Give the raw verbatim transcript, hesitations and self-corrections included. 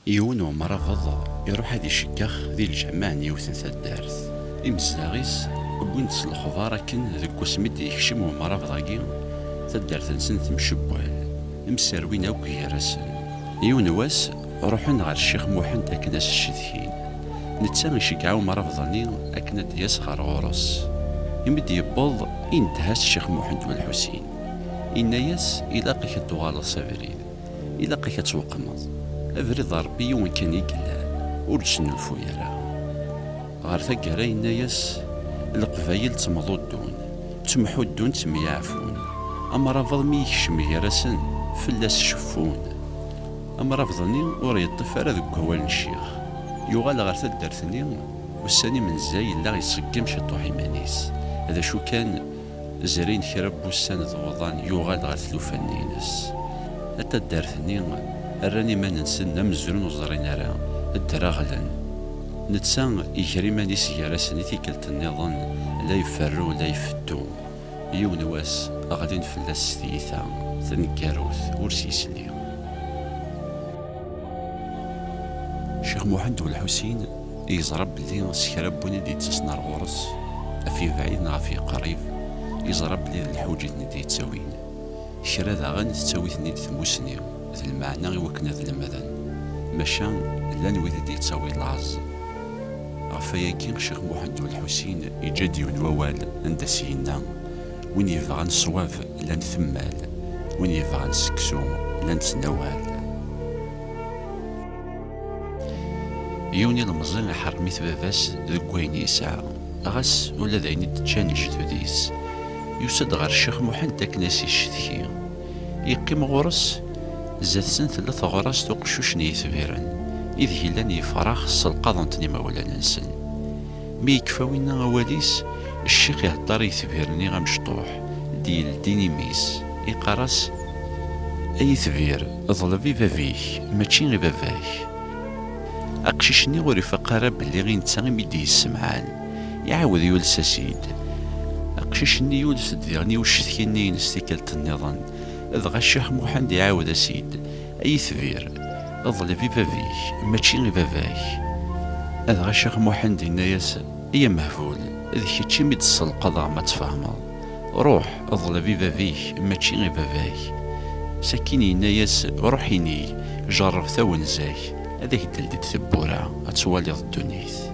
Yiwen umrabeḍ iruḥ ad iceggex di lǧameɛ n yiwet n taddart. Imezdaɣ-is wwin-d s lexbar akken deg wasmi d-yekcem umrabeḍ-agi, taddart-nsen temcewwal, mserwin akk gar-asen. Yiwen wass, ruḥen ɣer Ccix Muḥend akken ad s-ccetkin. Netta iceggeɛ umrabeḍ-nni akken ad d-yas ɣer ɣur-s. Imi d-yewweḍ, indeh-as Ccix Muḥend U Lḥusin. Inna-yas: "Ilaq-ak ad tuɣaleḍ s abrid. Ilaq-ak ad tweqmeḍ. Abrid n Ṛebbi yiwen kan i yellan, ur d-snulfuy ara." Ɣer taggara, yenna-yas: "Leqbayel ttemḍuddun, ttemḥuddun, ttemyeɛfun. Amrabeḍ mi yekcem gar-asen, fell-as ceffun." Amrabeḍ-nni ur yeṭṭif ara deg wawal n ccix. Yuɣal ɣer taddart-nni, ussan imenza yella iṣeggem ciṭuḥ iman-is. D acu kan, zrin kra n wussan d wuḍan, yuɣal ɣer tlufa-nni-ines. At taddart-nni rran iman-nsen d amezrun, ur ẓrin ara, ddreɣlen. Netta iger iman-is gar-asen i tikkelt nniḍen, la iferru, la ifettu. Yiwen wass, ɣlin fell-as s tyita taneggarut, ur s-yesli. Ccix Muḥend U Lḥusin yeẓra belli s kra n win i d-yettasen ar ɣur-s, ɣef yebɛid neɣ ɣef yeqrib, yeẓra belli d lḥuǧ i ten-id-yettawin. Kra daɣen tettawi-ten-id tmusni, d lmeɛna i wakken ad lemden. Maca llan wid i d-yettawi laẓ. Ɣef wayagi, Ccix Muḥend U Lḥusin yeǧǧa-d yiwen wawal anda s-yenna: "Win yebɣan ṣṣwab, llan temmal, win yebɣan seksu, llan-tt n awal." Yiwen ilemẓi iḥerrem-it baba-s deg wayen yesɛa, ɣas ula d ayen i d-ǧǧan lejdud-is. Yusa-d ɣer Ccix Muḥend akken ad s-iccetki. Yeqqim ɣur-s, zdat-sen tella teɣrast uqeccuc n yetbiren, ideg llan yefrax sselqaḍen-ten imawlan-nsen. Mi yekfa winna awal-is, ccix ihedder i yetbir-nni amecṭuḥ, d-yeldi imi-s, iqqar-as: "Ay itbir, ḍleb i bab-ik, mačči i baba-k." Aqcic-nni ur ifaq ara belli i netta imi d-yessemɛan. Iɛawed yules-as-id. Aqcic-nni yules-d diɣen i uccetki-nni-ines tikkelt nniḍen, dɣa Ccix Muḥend iɛawed-as-id: "Ay itbir, ḍleb i bab-ik, mačči i baba-k." Dɣa Ccix Muḥend inna-yas: "Ay amehbul, d kečč imi d-sselqaḍeɣ, ma tfehmeḍ. Ruḥ, ḍleb i bab-ik, mačči i baba-k." Sakin yenna-yas: "Ruḥ inig, jerreb tawenza-k, ad ak-d-teldi-d tewwura, ad twaliḍ ddunit."